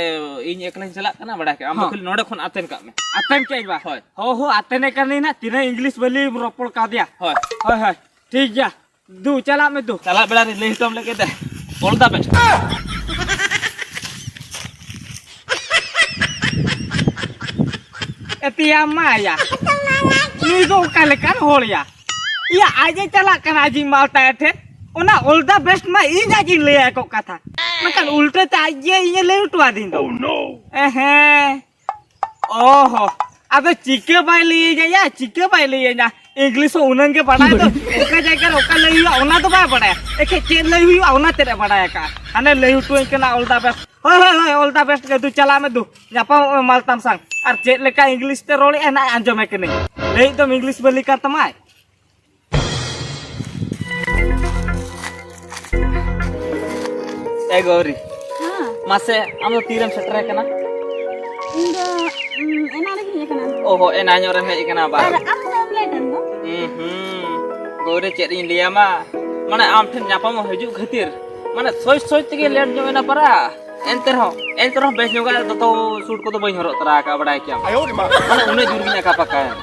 ᱤᱧ ᱮᱠᱞᱟᱧ ᱪᱟᱞᱟᱜ ᱠᱟᱱᱟ, ᱵᱟᱲᱟᱭ ᱠᱮᱫ ᱟᱢ ᱫᱚ᱾ ᱦᱚᱸ᱾ ᱠᱷᱟᱹᱞᱤ ᱱᱚᱰᱮ ᱠᱷᱚᱱ ᱟᱛᱮᱱ ᱠᱟᱜ ᱢᱮ᱾ ᱟᱛᱮᱱ ᱠᱮᱫ ᱵᱟ? ᱦᱳᱭ᱾ ᱦᱚ, ᱦᱚ, ᱟᱛᱮᱱᱮ ᱠᱟᱹᱱᱟᱹᱧ ᱱᱟᱜ, ᱛᱤᱱᱟᱹᱜ ᱤᱝᱞᱤᱥ ᱵᱟᱹᱞᱤ ᱨᱚᱯᱚᱲ ᱠᱟᱣᱫᱮᱭᱟ᱾ ᱦᱳᱭ᱾ ᱦᱳᱭ, ᱦᱳᱭ, ᱴᱷᱤᱠ ᱜᱮᱭᱟ᱾ ᱫᱩ, ᱪᱟᱞᱟᱜ ᱢᱮ ᱫᱩ᱾ ᱪᱟᱞᱟᱜ ᱵᱮᱲᱟ ᱨᱮ ᱞᱟᱹᱭ ᱦᱚᱴᱚᱢ ᱞᱟᱹᱜᱤᱫ ᱛᱮ, all the best᱾ ᱮᱛᱤᱭᱟ ᱢᱟᱭᱟ᱾ ᱱᱩᱭ ᱫᱚ ᱚᱠᱟ ᱞᱮᱠᱟᱱ ᱦᱚᱲ ᱭᱟ? ᱤᱭᱟ, ᱟᱡ ᱮ ᱪᱟᱞᱟᱜ ᱠᱟᱱᱟ ᱟᱡᱤᱡ ᱢᱟᱞᱛᱟ ᱴᱷᱮᱱ᱾ ᱚᱱᱟ all the best ᱢᱟ ᱤᱧ ᱟᱡ ᱤᱧ ᱞᱟᱹᱭᱟ ᱠᱚᱜ ᱠᱟᱛᱷᱟ᱾ ᱢᱮᱱᱠᱷᱟᱱ ᱩᱞᱴᱟᱹ ᱛᱮ ᱟᱡ ᱜᱮ ᱤᱧ ᱮ ᱞᱟᱹᱭ ᱦᱚᱴᱚ ᱟᱫᱤᱧ ᱫᱚ᱾ Oh no! ᱮᱦᱮᱸ᱾ ᱚ ᱦᱚ᱾ ᱟᱫᱚ ᱪᱤᱠᱟᱹ ᱵᱟᱭ ᱞᱟᱹᱭᱟᱹᱧᱟ ᱭᱟ, ᱪᱤᱠᱟᱹ ᱵᱟᱭ ᱞᱟᱹᱭᱟᱹᱧᱟ? ᱤᱝᱞᱤᱥ ᱦᱚᱸ ᱩᱱᱟᱹᱝ ᱜᱮ ᱵᱟᱰᱟᱭ ᱫᱚ᱾ ᱚᱠᱟ ᱡᱟᱭᱜᱟ ᱨᱮ ᱚᱠᱟ ᱞᱟᱹᱭ ᱦᱩᱭᱩᱜᱼᱟ, ᱚᱱᱟ ᱫᱚ ᱵᱟᱭ ᱵᱟᱰᱟᱭᱟ᱾ ᱮᱠᱷᱮᱡ ᱪᱮᱫ ᱞᱟᱹᱭ ᱦᱩᱭᱩᱜᱼᱟ, ᱚᱱᱟ ᱛᱮᱫ ᱮ ᱵᱟᱰᱟᱭ ᱟᱠᱟᱫᱼᱟ᱾ ᱦᱟᱱᱮ ᱞᱟᱹᱭ ᱦᱚᱴᱚ ᱟᱹᱧ ᱠᱟᱱᱟ, all the best᱾ ᱦᱳᱭ, ᱦᱳᱭ, ᱦᱳᱭ, all the best ᱜᱮ᱾ ᱫᱩ, ᱪᱟᱞᱟᱜ ᱢᱮ ᱫᱩ᱾ ᱧᱟᱯᱟᱢᱚᱜ ᱢᱮ ᱢᱟᱞᱛᱟᱢ ᱥᱟᱝ᱾ ᱟᱨ ᱪᱮᱫ ᱞᱮᱠᱟ ᱤᱝᱞᱤᱥ ᱛᱮ ᱨᱚᱲᱮᱫᱼᱟᱭ, ᱱᱟᱜ ᱟᱸᱡᱚᱢᱮ ᱠᱟᱹᱱᱟᱹᱧ᱾ ᱞᱟᱹᱭᱮᱫ ᱫᱚᱢ ᱤᱝᱞᱤᱥ ᱵᱟᱹᱞᱤ ᱠᱟᱱ ᱛᱟᱢᱟᱭ᱾ ᱮ ᱜᱳᱨᱤ, ᱦᱮᱸ᱾ ᱢᱟᱥᱮ, ᱟᱢ ᱫᱚ ᱛᱤᱨᱮᱢ ᱥᱮᱴᱮᱨ ᱟᱠᱟᱱᱟ? ᱤᱧ ᱫᱚ, ᱩᱢ, ᱮᱱᱟᱱ ᱨᱮᱜᱤᱧ ᱦᱮᱡ ᱟᱠᱟᱱᱟ᱾ ᱚ ᱦᱚ, ᱮᱱᱟᱝ ᱧᱚᱜ ᱨᱮᱢ ᱦᱮᱡ ᱟᱠᱟᱱᱟ ᱵᱟ? ᱟᱨ ᱟᱢ ᱩᱱᱟᱹᱜ ᱮᱢ ᱞᱮᱴ ᱮᱱ ᱫᱚ? ᱦᱩᱸ, ᱦᱩᱸ᱾ ᱜᱳᱨᱤ, ᱪᱮᱫ ᱤᱧ ᱞᱟᱹᱭᱟᱢᱟ? ᱢᱟᱱᱮ, ᱟᱢ ᱴᱷᱮᱱ ᱧᱟᱯᱟᱢᱚᱜ ᱦᱤᱡᱩᱜ ᱠᱷᱟᱹᱛᱤᱨ, ᱢᱟᱱᱮ, ᱥᱚᱡᱽ ᱥᱚᱡᱽ ᱛᱮᱜᱮ ᱞᱮᱴ ᱧᱚᱜ ᱮᱱᱟ ᱯᱟᱨᱟ᱾ ᱮᱱᱛᱮ ᱨᱮᱦᱚᱸ, ᱮᱱᱛᱮ ᱨᱮᱦᱚᱸ ᱵᱮᱥ ᱧᱚᱜᱟᱜ ᱫᱚᱛᱚ ᱥᱩᱴ ᱠᱚᱫᱚ ᱵᱟᱹᱧ ᱦᱚᱨᱚᱜ ᱛᱚᱨᱟ ᱟᱠᱟᱫᱼᱟ, ᱵᱟᱰᱟᱭ ᱠᱮᱭᱟᱢ᱾ ᱟᱭᱳ ᱨᱮ ᱢᱟ᱾ ᱢᱟᱱᱮ, ᱩᱱᱟᱹᱜ ᱡᱳᱨ ᱜᱤᱧ ᱟᱠᱟ ᱯᱟᱠᱟᱭᱮᱱ᱾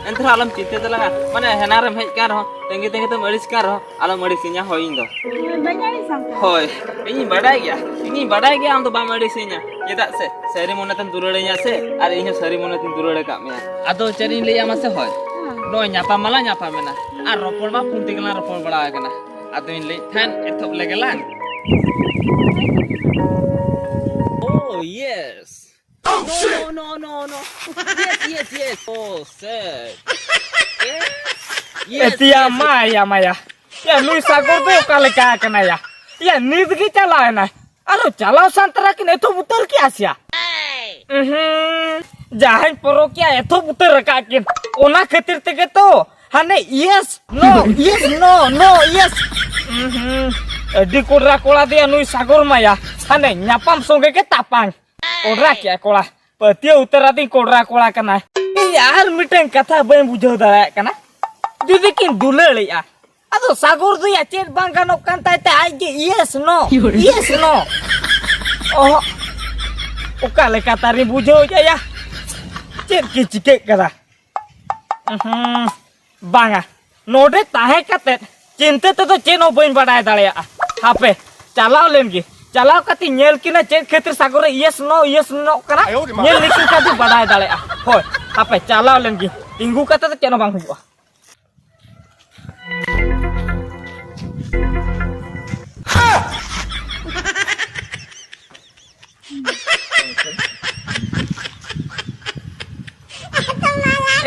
ᱮᱱᱛᱮ ᱨᱮᱦᱚᱸ ᱟᱞᱚᱢ ᱪᱤᱱᱛᱟᱹ ᱛᱟᱞᱟᱝᱟ᱾ ᱢᱟᱱᱮ, ᱦᱮᱱᱟ ᱨᱮᱢ ᱦᱮᱡ ᱠᱟᱱ ᱨᱮᱦᱚᱸ, ᱛᱟᱺᱜᱤ ᱛᱟᱺᱜᱤ ᱛᱮᱢ ᱟᱹᱲᱤᱥ ᱠᱟᱱ ᱨᱮᱦᱚᱸ, ᱟᱞᱚᱢ ᱟᱹᱲᱤᱥᱤᱧᱟ, ᱦᱳᱭ ᱤᱧ ᱫᱚ᱾ ᱦᱳᱭ, ᱵᱟᱹᱧ ᱟᱹᱲᱤᱥᱟᱢ ᱠᱟᱱᱟ᱾ ᱦᱳᱭ, ᱤᱧᱤᱧ ᱵᱟᱰᱟᱭ ᱜᱮᱭᱟ, ᱤᱧᱤᱧ ᱵᱟᱰᱟᱭ ᱜᱮᱭᱟ ᱟᱢ ᱫᱚ ᱵᱟᱢ ᱟᱹᱲᱤᱥᱤᱧᱟ᱾ ᱪᱮᱫᱟᱜ ᱥᱮ ᱥᱟᱹᱨᱤ ᱢᱚᱱᱮ ᱛᱮᱢ ᱫᱩᱞᱟᱹᱲᱤᱧᱟ ᱥᱮ, ᱟᱨ ᱤᱧ ᱦᱚᱸ ᱥᱟᱹᱨᱤ ᱢᱚᱱᱮ ᱛᱮᱧ ᱫᱩᱞᱟᱹᱲ ᱟᱠᱟᱫ ᱢᱮᱭᱟ᱾ ᱟᱫᱚ ᱪᱮᱫ ᱤᱧ ᱞᱟᱹᱭᱟ ᱢᱟᱥᱮ, ᱦᱳᱭ᱾ ᱦᱮᱸ᱾ ᱱᱚᱜᱼᱚᱭ ᱧᱟᱯᱟᱢ ᱢᱟᱞᱟᱝ ᱧᱟᱯᱟᱢ ᱮᱱᱟ, ᱟᱨ ᱨᱚᱯᱚᱲ ᱢᱟ ᱯᱷᱳᱱ ᱛᱮᱜᱮ ᱞᱟᱝ ᱨᱚᱯᱚᱲ ᱵᱟᱲᱟ ᱟᱠᱟᱱᱟ᱾ ᱟᱫᱚᱧ ᱞᱟᱹᱭᱮᱫ ᱛᱟᱦᱮᱸᱫ, ᱮᱛᱚᱦᱚᱵ ᱞᱮᱜᱮ ᱞᱟᱝ᱾ Oh, yes. Oh, no, shit! No, no, no, no, no. Yes, yes, yes. Oh, sir. Yes. Yes, ᱮᱛᱤᱭᱟ yes, yes. ᱢᱟᱭᱟ, ᱢᱟᱭᱟ᱾ ᱭᱟ, ᱱᱩᱭ ᱥᱟᱜᱚᱨ ᱫᱚ ᱚᱠᱟ ᱞᱮᱠᱟ ᱟᱠᱟᱱᱟᱭᱟ? ᱭᱟ, ᱱᱤᱛ ᱜᱮ ᱪᱟᱞᱟᱣ ᱮᱱᱟᱭ᱾ ᱟᱨᱚ ᱪᱟᱞᱟᱣ ᱥᱟᱱᱛᱟᱨᱟ ᱠᱤᱱ ᱮᱛᱚᱦᱚᱵ ᱩᱛᱟᱹᱨ ᱠᱮᱜᱼᱟ ᱥᱮᱭᱟ? ᱩᱦᱩᱸ, ᱡᱟᱦᱟᱸᱧ ᱯᱚᱨᱚᱠᱤᱭᱟ ᱮᱛᱚᱦᱚᱵ ᱩᱛᱟᱹᱨ ᱟᱠᱟᱫ ᱠᱤᱱ᱾ ᱚᱱᱟ ᱠᱷᱟᱹᱛᱤᱨ ᱛᱮᱜᱮ ᱛᱚ ᱦᱟᱱᱮ yes, no, yes, no, no, yes. ᱩᱸᱦᱩᱸ, ᱟᱹᱰᱤ ᱠᱚᱰᱨᱟ ᱠᱚᱲᱟ ᱫᱮᱭᱟ ᱱᱩᱭ ᱥᱟᱜᱚᱨ ᱢᱟᱭᱟ᱾ ᱦᱟᱱᱮ ᱧᱟᱯᱟᱢ ᱥᱚᱸᱜᱮ ᱜᱮ ᱛᱟᱯᱟᱝ᱾ ᱠᱚᱰᱨᱟ ᱠᱮᱜᱼᱟ ᱠᱚᱲᱟ᱾ ᱯᱟᱹᱛᱭᱟᱹᱣ ᱩᱛᱟᱹᱨ ᱟᱹᱫᱤᱧ ᱠᱚᱰᱨᱟ ᱠᱚᱲᱟ ᱠᱟᱱᱟᱭ᱾ ᱤᱧ ᱟᱨ ᱢᱤᱫᱴᱟᱝ ᱠᱟᱛᱷᱟ ᱵᱟᱹᱧ ᱵᱩᱡᱷᱟᱹᱣ ᱫᱟᱲᱮᱭᱟᱜ ᱠᱟᱱᱟ᱾ ᱡᱩᱫᱤ ᱠᱤᱱ ᱫᱩᱞᱟᱹᱲᱮᱜᱼᱟ, ᱟᱫᱚ ᱥᱟᱜᱚᱨ ᱫᱚᱭᱟ ᱪᱮᱫ ᱵᱟᱝ ᱜᱟᱱᱚᱜ ᱠᱟᱱ ᱛᱟᱭ ᱛᱮ ᱟᱡ ᱜᱮ yes no, yes no᱾ ᱚᱦᱚ, ᱚᱠᱟ ᱞᱮᱠᱟ ᱛᱟᱨᱤᱧ ᱵᱩᱡᱷᱟᱹᱣ ᱦᱚᱪᱚᱭᱟ? ᱪᱮᱫ ᱠᱤ ᱪᱤᱠᱟᱹᱜ ᱠᱟᱱᱟ? ᱩᱦᱩᱸ, ᱵᱟᱝᱟ, ᱱᱚᱰᱮ ᱛᱟᱦᱮᱸ ᱠᱟᱛᱮᱫ ᱪᱤᱱᱛᱟᱹ ᱛᱮᱫᱚ ᱪᱮᱫ ᱦᱚᱸ ᱵᱟᱹᱧ ᱵᱟᱰᱟᱭ ᱫᱟᱲᱮᱭᱟᱜᱼᱟ᱾ ᱦᱟᱯᱮ, ᱪᱟᱞᱟᱣ ᱞᱮᱱ ᱜᱮ, ᱪᱟᱞᱟᱣ ᱠᱟᱛᱮ ᱧᱮᱞ ᱠᱤᱱᱟ ᱪᱮᱫ ᱠᱷᱟᱹᱛᱤᱨ ᱥᱟᱜᱚᱨ ᱨᱮ yes no, yes no ᱠᱟᱱᱟ᱾ ᱧᱮᱞ ᱞᱮᱠᱤᱱ ᱠᱷᱟᱱ ᱫᱚ ᱵᱟᱰᱟᱭ ᱫᱟᱲᱮᱭᱟᱜᱼᱟ᱾ ᱦᱳᱭ, ᱦᱟᱯᱮ, ᱪᱟᱞᱟᱣ ᱞᱮᱱ ᱜᱮ, ᱛᱤᱸᱜᱩ ᱠᱟᱛᱮ ᱫᱚ ᱪᱮᱫ ᱦᱚᱸ ᱵᱟᱝ ᱦᱩᱭᱩᱜᱼᱟ᱾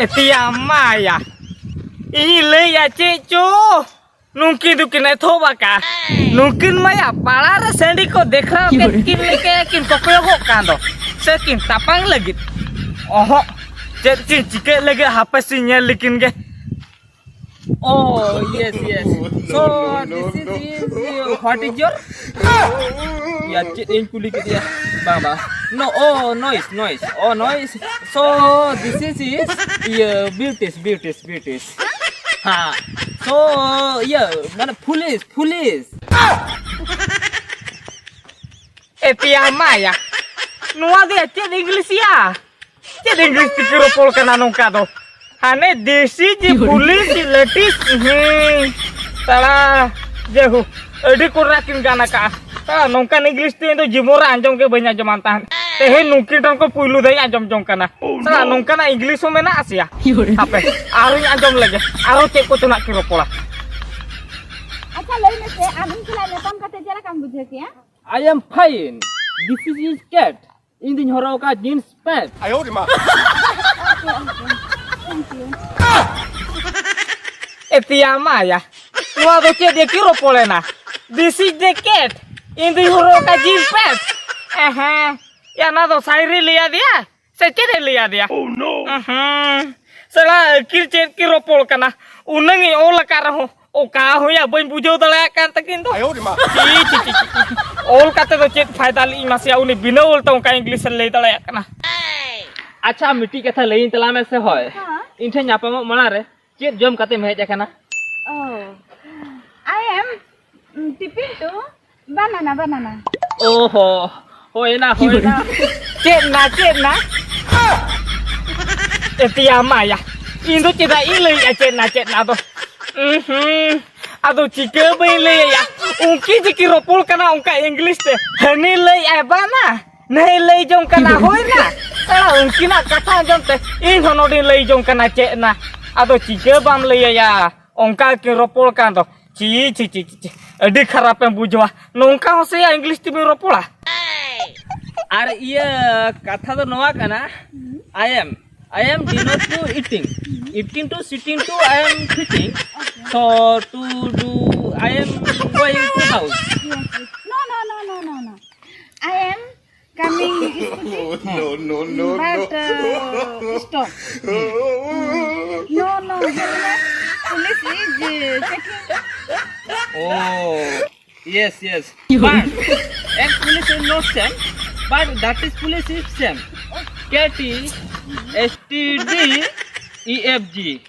ᱮᱛᱤᱭᱟ ᱢᱟᱭᱟ, ᱤᱧ ᱞᱟᱹᱭᱟ ᱪᱮᱫ ᱪᱚ, ᱱᱩᱝᱠᱤᱱ ᱫᱚᱠᱤᱱ ᱮᱛᱚᱦᱚᱵ ᱟᱠᱟᱫᱼᱟ᱾ ᱱᱩᱝᱠᱤᱱ ᱢᱟᱭᱟ ᱯᱟᱲᱟ ᱨᱮ ᱥᱟᱺᱰᱤ ᱠᱚ ᱫᱮᱠᱷᱟᱣ ᱠᱮᱫ ᱠᱤᱱ ᱞᱮᱠᱟ ᱠᱤᱱ ᱠᱚᱠᱚᱭᱚᱜᱚᱜ ᱠᱟᱱ ᱫᱚ, ᱥᱮ ᱠᱤᱱ ᱛᱟᱯᱟᱝ ᱞᱟᱹᱜᱤᱫ? ᱚᱦᱚᱸ, ᱪᱮᱫ ᱠᱤᱱ ᱪᱤᱠᱟᱹᱜ ᱞᱟᱹᱜᱤᱫ, ᱦᱟᱯᱮ ᱥᱮ ᱧᱮᱞ ᱞᱮᱠᱤᱱ ᱜᱮ᱾ Oh, yes, yes. So, this is, is, uh, what is your? ᱭᱟ, ᱪᱮᱫ ᱤᱧ ᱠᱩᱞᱤ ᱠᱮᱫᱮᱭᱟ? ᱵᱟᱝ, ᱵᱟᱝ᱾ No, oh, noise, noise. Oh, noise. So, this is, is, ᱤᱭᱟᱹ, beauties, beauties, beauties. ᱦᱮᱸ᱾ So, ᱤᱭᱟᱹ, ᱢᱟᱱᱮ, foolish, foolish. ᱮᱛᱤᱭᱟ ᱢᱟᱭᱟ᱾ ᱱᱚᱣᱟ ᱫᱚ ᱪᱮᱫ ᱤᱝᱞᱤᱥ ᱭᱟ? ᱪᱮᱫ ᱤᱝᱞᱤᱥ ᱛᱮᱠᱚ ᱨᱚᱯᱚᱲ ᱠᱟᱱᱟ ᱱᱚᱝᱠᱟ ᱫᱚ? ᱦᱟᱱᱮ ᱫᱮᱥᱤ ᱡᱮ ᱯᱩᱞᱤᱥ ᱞᱟᱹᱴᱤᱥ, ᱦᱩᱸ, ᱛᱟᱲᱟ, ᱡᱮᱦᱳ, ᱟᱹᱰᱤ ᱠᱚᱰᱨᱟ ᱠᱤᱱ ᱜᱟᱱ ᱟᱠᱟᱜᱼᱟ᱾ ᱛᱟᱲᱟ, ᱱᱚᱝᱠᱟᱱ ᱤᱝᱞᱤᱥ ᱫᱚ ᱤᱧ ᱫᱚ ᱡᱤᱵᱚᱱ ᱨᱮ ᱟᱸᱡᱚᱢ ᱜᱮ ᱵᱟᱹᱧ ᱟᱸᱡᱚᱢᱟᱱ ᱛᱟᱦᱮᱸᱫ᱾ ᱛᱮᱦᱮᱧ ᱱᱩᱠᱤᱱ ᱴᱷᱮᱱ ᱠᱷᱚᱱ ᱯᱩᱭᱞᱩ ᱫᱷᱟᱣ ᱤᱧ ᱟᱸᱡᱚᱢ ᱡᱚᱝ ᱠᱟᱱᱟ᱾ ᱛᱟᱲᱟ, ᱱᱚᱝᱠᱟᱱᱟᱜ ᱤᱝᱞᱤᱥ ᱦᱚᱸ ᱢᱮᱱᱟᱜᱼᱟ ᱥᱮᱭᱟ? ᱦᱟᱯᱮ, ᱟᱨᱚᱧ ᱟᱸᱡᱚᱢ ᱞᱮᱜᱮ, ᱟᱨᱚ ᱪᱮᱫ ᱠᱚᱪᱚ ᱱᱟᱜ ᱠᱤᱱ ᱨᱚᱯᱚᱲᱟ᱾ ᱟᱪᱪᱷᱟ, ᱞᱟᱹᱭ ᱢᱮᱥᱮ, ᱟᱢ ᱤᱧ ᱥᱟᱞᱟᱜ ᱧᱟᱯᱟᱢ ᱠᱟᱛᱮ ᱪᱮᱫ ᱞᱮᱠᱟᱢ ᱵᱩᱡᱷᱟᱹᱣ ᱠᱮᱜᱼᱟ? I am fine. This is cat. ᱤᱧ ᱫᱩᱧ ᱦᱚᱨᱚᱜ ᱟᱠᱟᱫ jeans pant. ᱮᱛᱤᱭᱟ ᱢᱟᱭᱟ, ᱱᱚᱣᱟ ᱫᱚ ᱪᱮᱫ ᱮ ᱠᱤ ᱨᱚᱯᱚᱲᱮᱱᱟ? This is the cat. ᱤᱧ ᱫᱩᱧ ᱦᱚᱨᱚᱜ ᱟᱠᱟᱫ jeans pant. ᱮᱦᱮᱸ, ᱭᱟ, ᱱᱚᱣᱟ ᱫᱚ ᱥᱟᱭᱨᱤ ᱞᱟᱹᱭ ᱟᱫᱮᱭᱟ ᱥᱮ ᱪᱮᱫ ᱮ ᱞᱟᱹᱭ ᱟᱫᱮᱭᱟ? ᱮᱦᱮᱸ, ᱥᱟᱞᱟ ᱟᱹᱠᱤᱞ ᱪᱮᱫ ᱠᱤ ᱨᱚᱯᱚᱲ ᱠᱟᱱᱟ? ᱩᱱᱟᱹᱝ ᱤᱧ ᱚᱞ ᱟᱠᱟᱫ ᱨᱮᱦᱚᱸ ᱚᱠᱟ ᱦᱚᱸᱭᱟ ᱵᱟᱹᱧ ᱵᱩᱡᱷᱟᱹᱣ ᱫᱟᱲᱮᱭᱟᱜ ᱠᱟᱱ ᱛᱟᱹᱠᱤᱱ ᱫᱚ᱾ ᱪᱤ, ᱪᱤ, ᱪᱤ, ᱪᱤ, ᱪᱤ᱾ ᱚᱞ ᱠᱟᱛᱮ ᱫᱚ ᱪᱮᱫ ᱯᱷᱟᱭᱫᱟ ᱞᱮᱫᱤᱧ ᱢᱟᱥᱮᱭᱟ, ᱩᱱᱤ ᱵᱤᱱᱟᱹ ᱚᱞ ᱛᱮ ᱚᱱᱠᱟ ᱤᱝᱞᱤᱥ ᱮ ᱞᱟᱹᱭ ᱫᱟᱲᱮᱭᱟᱜ ᱠᱟᱱᱟ᱾ ᱟᱪᱪᱷᱟ, ᱢᱤᱫᱴᱤᱡ ᱠᱟᱛᱷᱟ ᱞᱟᱹᱭᱟᱹᱧ ᱛᱟᱞᱟᱝ ᱢᱮ ᱥᱮ ᱦᱳᱭ᱾ ᱦᱮᱸ᱾ ᱤᱧ ᱴᱷᱮᱱ ᱧᱟᱯᱟᱢᱚᱜ ᱢᱟᱲᱟᱝ ᱨᱮ ᱪᱮᱫ ᱡᱚᱢ ᱠᱟᱛᱮᱢ ᱦᱮᱡ ᱟᱠᱟᱱᱟ? Oh, I am, mm, tipping to banana, banana. ᱚ ᱦᱚ, ᱦᱳᱭ ᱱᱟ, ᱦᱳᱭ ᱱᱟ᱾ ᱪᱮᱫ ᱱᱟ, ᱪᱮᱫ ᱱᱟ? ᱮᱛᱤᱭᱟ ᱢᱟᱭᱟ᱾ ᱤᱧ ᱫᱚ ᱪᱮᱫᱟᱜ ᱤᱧ ᱞᱟᱹᱭᱮᱜᱼᱟ ᱪᱮᱫ ᱱᱟ, ᱪᱮᱫ ᱱᱟ ᱫᱚ? ᱩᱸᱦᱩᱸ᱾ ᱟᱫᱚ ᱪᱤᱠᱟᱹ ᱵᱟᱹᱧ ᱞᱟᱹᱭᱟᱭᱟ? ᱩᱱᱠᱤᱱ ᱡᱮᱠᱤᱱ ᱨᱚᱯᱚᱲ ᱠᱟᱱᱟ ᱚᱱᱠᱟ ᱤᱝᱞᱤᱥ ᱛᱮ᱾ ᱦᱟᱹᱱᱤ ᱞᱟᱹᱭᱮᱜᱼᱟᱭ ᱵᱟᱝᱟ, ᱱᱟᱹᱭ ᱞᱟᱹᱭ ᱡᱚᱝ ᱠᱟᱱᱟ ᱦᱳᱭ ᱱᱟ᱾ ᱥᱟᱞᱟ ᱩᱱᱠᱤᱱᱟᱜ ᱠᱟᱛᱷᱟ ᱟᱸᱡᱚᱢ ᱛᱮ ᱤᱧ ᱦᱚᱸ ᱱᱚᱰᱮᱧ ᱞᱟᱹᱭ ᱡᱚᱝ ᱠᱟᱱᱟ ᱪᱮᱫ ᱱᱟ᱾ ᱟᱫᱚ ᱪᱤᱠᱟᱹ ᱵᱟᱢ ᱞᱟᱹᱭᱟᱭᱟ? ᱚᱱᱠᱟ ᱠᱤᱱ ᱨᱚᱯᱚᱲ ᱠᱟᱱ ᱫᱚ᱾ ᱪᱤ, ᱪᱤ, ᱪᱤ, ᱪᱤ, ᱪᱤ᱾ ᱟᱹᱰᱤ ᱠᱷᱟᱨᱟᱯᱮᱢ ᱵᱩᱡᱷᱟᱹᱣᱟ᱾ ᱱᱚᱝᱠᱟ ᱦᱚᱸ ᱥᱮ ᱤᱝᱞᱤᱥ ᱛᱮᱵᱤᱱ ᱨᱚᱯᱚᱲᱟ? ᱟᱨ ᱤᱭᱟᱹ ᱠᱟᱛᱷᱟ ᱫᱚ ᱱᱚᱣᱟ ᱠᱟᱱᱟ, I am, I am denote to eating. Eating to sitting to I am fitting. So to do I am going to house. Yes, yes. No, no, no, no, no, no. I am coming scooty. No, no, no, but, no. Uh, stop. No, no, no, no. Police is uh, checking. Oh, yes, yes. But F police is not same, but that is police is same. K T S T D E F G.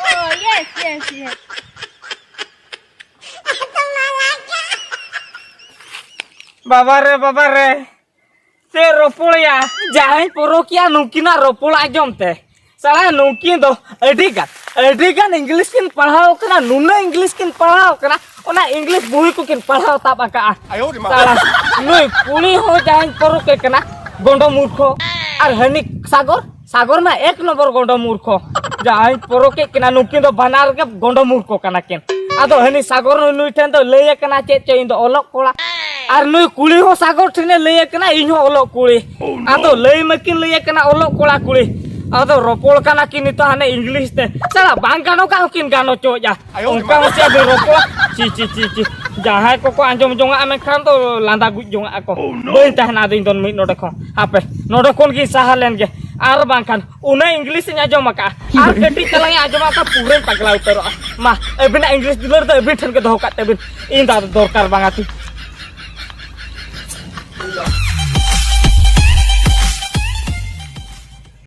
Oh, yes, yes, yes. ᱵᱟᱵᱟ ᱨᱮ, ᱵᱟᱵᱟ ᱨᱮ᱾ ᱪᱮᱫ ᱨᱚᱯᱚᱲᱮᱭᱟ? ᱡᱟᱦᱟᱸᱧ ᱯᱚᱨᱚᱠᱮᱭᱟ ᱱᱩᱠᱤᱱᱟᱜ ᱨᱚᱯᱚᱲ ᱟᱸᱡᱚᱢ ᱛᱮ᱾ ᱥᱟᱞᱟ ᱱᱩᱠᱤᱱ ᱫᱚ ᱟᱹᱰᱤ ᱜᱟᱱ, ᱟᱹᱰᱤ ᱜᱟᱱ ᱤᱝᱞᱤᱥ ᱠᱤᱱ ᱯᱟᱲᱦᱟᱣ ᱠᱟᱱᱟ, ᱱᱩᱱᱟᱹᱜ ᱤᱝᱞᱤᱥ ᱠᱤᱱ ᱯᱟᱲᱦᱟᱣ ᱠᱟᱱᱟ, ᱚᱱᱟ ᱤᱝᱞᱤᱥ ᱵᱳᱭ ᱠᱚᱠᱤᱱ ᱯᱟᱲᱦᱟᱣ ᱛᱟᱵ ᱟᱠᱟᱜᱼᱟ᱾ ᱟᱭᱳ ᱨᱮ ᱢᱟ᱾ ᱥᱟᱞᱟ ᱱᱩᱭ ᱠᱩᱲᱤ ᱦᱚᱸ ᱡᱟᱦᱟᱸᱧ ᱯᱚᱨᱚᱠᱮ ᱠᱟᱱᱟ, ᱜᱚᱸᱰᱚ ᱢᱩᱨᱠᱷᱚ᱾ ᱟᱨ ᱦᱟᱹᱱᱤ ᱥᱟᱜᱚᱨ, ᱥᱟᱜᱚᱨ ᱢᱟ ᱮᱠ ᱱᱚᱢᱵᱚᱨ ᱜᱚᱸᱰᱚ ᱢᱩᱨᱠᱷᱚ᱾ ᱡᱟᱦᱟᱸᱧ ᱯᱚᱨᱚᱠᱮ ᱠᱟᱱᱟ, ᱱᱩᱠᱤᱱ ᱫᱚ ᱵᱟᱱᱟᱨ ᱜᱮ ᱜᱚᱸᱰᱚ ᱢᱩᱨᱠᱷᱚ ᱠᱟᱱᱟ ᱠᱤᱱ᱾ ᱟᱫᱚ ᱦᱟᱹᱱᱤ ᱥᱟᱜᱚᱨ ᱱᱩᱭ, ᱱᱩᱭ ᱴᱷᱮᱱ ᱫᱚ ᱞᱟᱹᱭ ᱟᱠᱟᱱᱟ ᱪᱮᱫ ᱪᱚ, ᱤᱧ ᱫᱚ ᱚᱞᱚᱜ ᱠᱚᱲᱟ᱾ ᱟᱨ ᱱᱩᱭ ᱠᱩᱲᱤ ᱦᱚᱸ ᱥᱟᱜᱚᱨ ᱴᱷᱮᱱᱮ ᱞᱟᱹᱭ ᱟᱠᱟᱱᱟ, ᱤᱧ ᱦᱚᱸ ᱚᱞᱚᱜ ᱠᱩᱲᱤ᱾ ᱟᱫᱚ ᱞᱟᱹᱭ ᱢᱟᱠᱤᱱ ᱞᱟᱹᱭ ᱟᱠᱟᱱᱟ ᱚᱞᱚᱜ ᱠᱚᱲᱟ ᱠᱩᱲᱤ᱾ ᱟᱫᱚ ᱨᱚᱯᱚᱲ ᱠᱟᱱᱟ ᱠᱤᱱ ᱱᱤᱛᱚᱜ ᱦᱟᱱᱮ ᱤᱝᱞᱤᱥ ᱛᱮ᱾ ᱥᱟᱞᱟ ᱵᱟᱝ ᱜᱟᱱᱚᱜ ᱠᱟᱱ ᱦᱚᱸᱠᱤᱱ ᱜᱟᱱᱚᱜ ᱪᱚ ᱡᱟ᱾ ᱟᱭᱳ ᱚᱱᱠᱟ ᱢᱟ᱾ ᱦᱚᱸ ᱪᱮᱫ ᱟᱫᱚ ᱨᱚᱯᱚᱲ᱾ ᱪᱤ, ᱪᱤ, ᱪᱤ, ᱪᱤ᱾ ᱡᱟᱦᱟᱸᱭ ᱠᱚᱠᱚ ᱟᱸᱡᱚᱢ ᱡᱚᱝᱟᱜᱼᱟ ᱢᱮᱱᱠᱷᱟᱱ ᱫᱚ ᱞᱟᱸᱫᱟ ᱜᱩᱡ ᱡᱚᱝᱟᱜᱼᱟ ᱠᱚ᱾ ᱵᱟᱹᱧ ᱛᱟᱦᱮᱱᱟ ᱟᱫᱚ ᱤᱧ ᱫᱚ ᱢᱤᱫ ᱱᱚᱰᱮ ᱠᱷᱚᱱ᱾ ᱦᱟᱯᱮ, ᱱᱚᱰᱮ ᱠᱷᱚᱱ ᱜᱤᱧ ᱥᱟᱦᱟ ᱞᱮᱱ ᱜᱮ᱾ ᱟᱨ ᱵᱟᱝᱠᱷᱟᱱ ᱚᱱᱟ ᱤᱝᱞᱤᱥ ᱤᱧ ᱟᱸᱡᱚᱢ ᱟᱠᱟᱫᱼᱟ, ᱟᱨ ᱠᱟᱹᱴᱤᱡ ᱪᱟᱞᱟᱝ ᱤᱧ ᱟᱸᱡᱚᱢ ᱟᱠᱟᱫ, ᱯᱩᱨᱟᱹᱧ ᱯᱟᱜᱽᱞᱟ ᱩᱛᱟᱹᱨᱚᱜᱼᱟ᱾ ᱢᱟ, ᱟᱹᱵᱤᱱᱟᱜ ᱤᱝᱞᱤᱥ ᱫᱩᱞᱟᱹᱲ ᱫᱚ ᱟᱹᱵᱤᱱ ᱴᱷᱮᱱ ᱜᱮ ᱫᱚᱦᱚ ᱠᱟᱜ ᱛᱟᱹᱵᱤᱱ, ᱤᱧ ᱫᱚ ᱟᱫᱚ ᱫᱚᱨᱠᱟᱨ ᱵᱟᱝᱟ ᱛᱤᱧ᱾